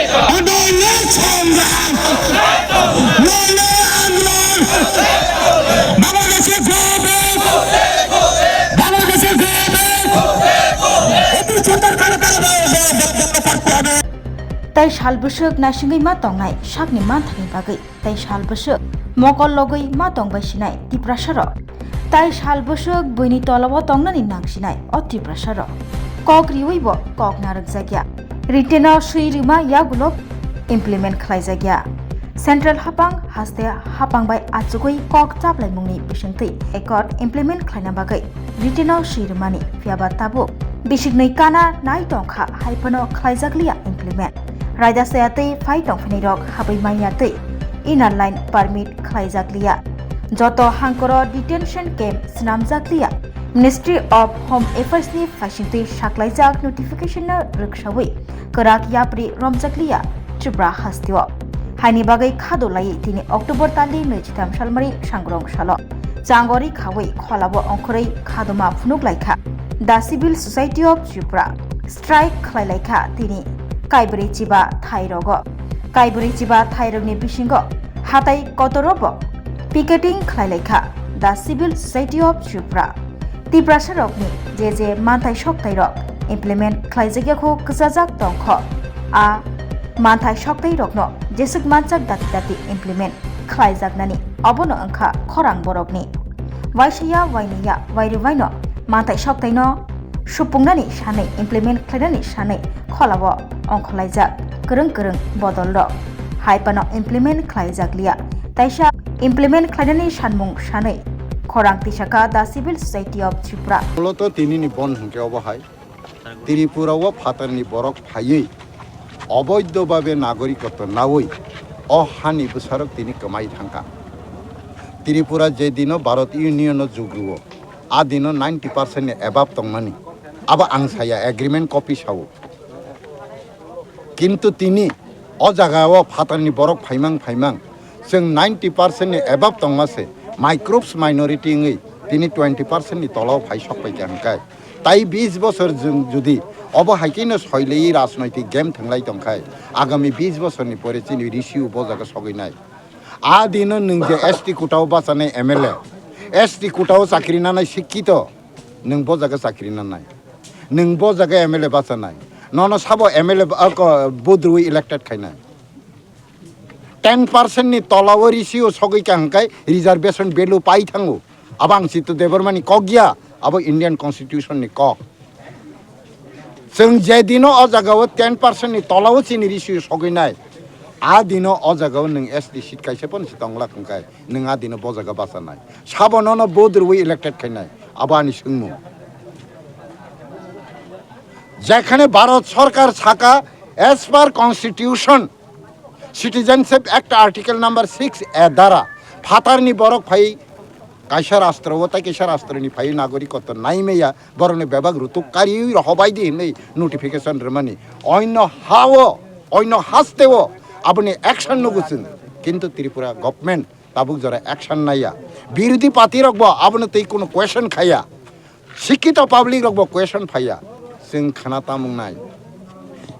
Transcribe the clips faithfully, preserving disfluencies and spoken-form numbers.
Andolon Songgram! Nole Andolon! Bangladesh Go Back! Bangladesh Go Back! Etu chondar karo karo. Tai sal bwswk naisingwi ma tongnai sakni manthani bagwi, tai sal bwswk mokol logwi ma tongbai sinai Tiprasarok, tai sal bwswk buini tolao tongnani nangsinai o Tiprasarok. Kok riwi bo kok narwkjakya. Written o swi rwma yagulo implement khlaijakya. Central hapang haste hapang bai achugwi kok chaplaimungni bisingtwi accord implement khlaina bagwi written o swi rwmani, phiyaba tabuk bisiknwi kana nai tongkha, hai phano khlaijakliya implement. Raida saya tei phai tongphinai rok habwi manya tei inner line permit khlaijakliya. Joto hangkoro detention camp swnamjakliya. Ministry of Home Affairs ni phaisingtwi saklaijak notification no rwksawi kwrak yapri romjakliya Tripura hasteo. Haini bagwi khado laiwi tini October talni nwi chitham salmari sangrong salo changori khawi kholabo ongkhorwi khadoma phunuk laikha. The Civil Society of Tripura strike khlai laikha tini Kaibri chiba thai rogo. Kaibri chiba thai rogni bisingo hatai kotoro bo picketing khlai laikha The Civil Society of Tripura. Tiprasa rokni je je manthai soktai rok implement khlai jakya kho kwchajak tongkho. A manthai soktai rokno jeswk manchak dati dati implement khlaijaknani obono wngkha khorang borokni. Waisaya wainaya wairwi waino manthai soktaino supungnani sanwi implement khlainani sanwi kholao ongkhorlaijak kwrwng kwrwng bodol rok. Hai phano implement khlaijakliya. Taisa implement khlainani sanmung sanwi khorang tisaka The Civil Society of Tripura. Moloto tinini bon hwnkhe obo hai. Tripura o phatarni borok phaiwi oboidho babe nagorikotto nawi o hani bwsarok tini kwmai thangkha. Tripura je dino Bharat Union o jugruo, a dino ninety percent ni above tongmani. Abo ang saya, agreement copy sao. Kintu tini o jaga o phatarni borok phaimang phaimang, chwng ninety percent ni above tongma se, microbes minority wngwi tini twenty percent ni tola o phai sok pai kha hwnkhe. Tai bis bosor jwng judi obo hai khe no soilaiwi rajnoitik game thwnglai tong khai, agami bis bosorni pore chini ratio bo jaga sogwi nai. A dino nwng je S T quota o bachanai M L A, S T quota o chakri nanai sikkito, nwng bo jaga chakri nanai, nwng bo jaga M L A bachanai, nono sabo M L A ba-, ko, vote rwi elected khainai. Ten percent ni tola o ratio sogwi kha hwnkhe reservation value pai thango. Abo ang Chitto Debbarma ni kok ya, abo Indian Constitution ni kok. Chwng je dino o jaga o ten percent ni tola o chini ratio sogwi nai, a dino o jaga o nwng S T seat kaisa phano se tong glak hwnkhe nwng a dino bo jaga bachanai. Sabo nono vote rwi elected khainai, abo ani swngmung. Jekhane Bharat Sarkar saka, as per Constitution, Citizenship Act Article number six A dara phatarni borok phai kaisa rastro o tai kaisa rastro ni phai nagorikotto nai maya, borokni bebak rutuk kariwi rohobai di hinwi notification rwmani. Oino ha o, oino haste o aboni action nugo chwng. Kintu Tripura government tabuk jora action naiya. Birodhi party rok bo abono tei kuno question khaya. Sikkito public rok bo question phaiya, chwng khna tamung nai.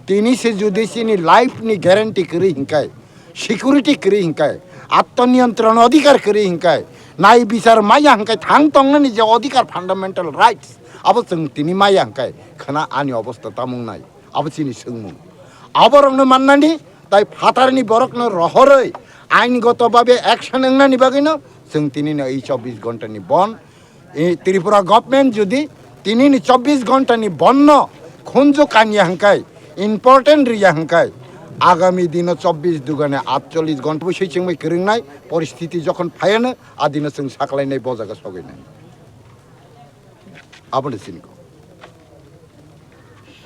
Tini se judi chini life ni guarantee kwrwi hinkai, security kwrwi hinkai, atmaniyontron adhikar kwrwi hinkai, nai bichar maya hinkai, thang tongnani je adhikar, fundamental rights, abo chwng tini maya hinkai, khna ani obosta tamung nai. Abo chini swngmung. Aborokno mannani tai phatarni borokno rohorwi aingoto babe action wngnani bagwino chwng tinino ei chobbish ghontani bon. E, Tripura government jodi tinini chobbish ghontani bonno khunju kanya hwnkhe, important riya hwnkhe, agami dino chobbish dugane atchollish ghonta bwswi chwngbai kwrwngnai poristiti jokhon phaiano, a dino chwng saklainai bo jaga sogwinai. Abono chini kok.